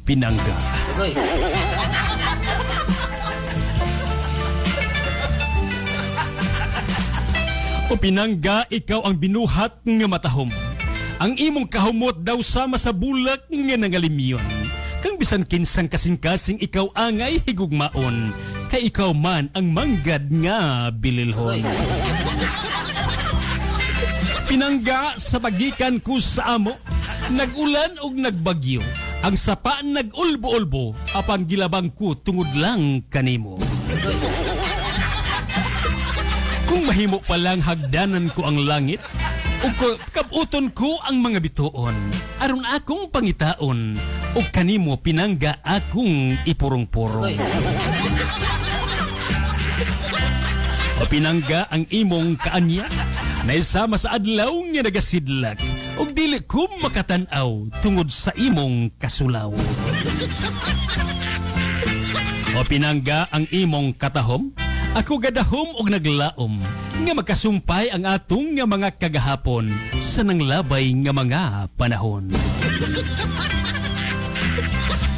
Pinangga. O Pinangga, ikaw ang binuhat nga matahom. Ang imong kahumot daw sama sa bulak nga nangalimyon. Kang bisan kinsang kasing-kasing ikaw angay higugmaon, kay ikaw man ang manggad nga bililhon. Pinangga, sa pagikan ko sa amo, nag-ulan og nagbagyo. Ang sapa nag-ulbo-ulbo, apan gilabang ko tungod lang kanimo. Kung mahimo pa lang hagdanan ko ang langit, ug kabuton ko ang mga bituon, aron akong pangitaon, ug kanimo Pinangga akong ipurong-purong. O Pinangga, ang imong kaanya, naisama sa adlaw nga nagasidlak, ug dili ko makatan-aw tungod sa imong kasulaw. O Pinangga, ang imong katahom, ako gadahom og naglaom nga makasumpay ang atong nga mga kagahapon sa nanglabay nga mga panahon.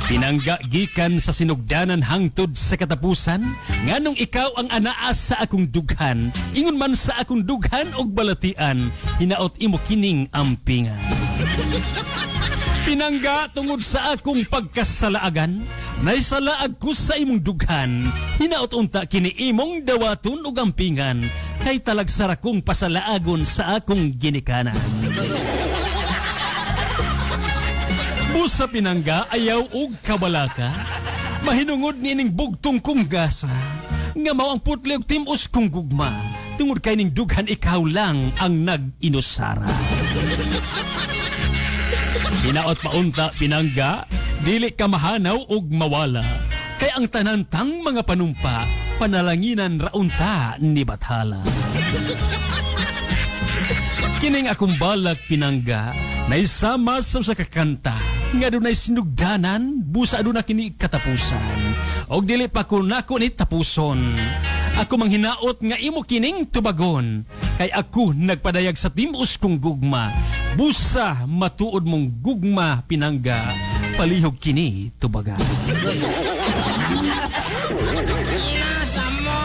Pinangga, gikan sa sinugdanan hangtod sa katapusan, nganong ikaw ang anaa sa akong dughan, ingon man sa akong dughan og balatian, hinaot imo kining ampingan. Pinangga, tungod sa akong pagkasalaagan, naisalaag ko sa imong dughan, hinaot unta kini imong dawaton og ampingan, kay talagsara kong pasalaagon sa akong ginikanan. Busa Pinangga, ayaw og kabalaka, mahinungod niining bugtong kong gasa, nga mao ang putli og tim-os kong gugma, tungod kay ning dughan ikaw lang ang nag-inusara. Hinaot paunta Pinangga, dili ka mahanaw og mawala, kay ang tanantang mga panumpa, panalanginan raunta ni Bathala. Kining akong balak Pinangga, naisama sa usa ka kanta, nga dunay sinugdanan, busa aduna kini katapusan. Og dili pa ko nako ni tapuson. Ako manghinaot nga imo kining tubagon, kay ako nagpadayag sa timus kong gugma. Busa matuod mong gugma Pinangga, palihog kini tubaga. Nasa mo.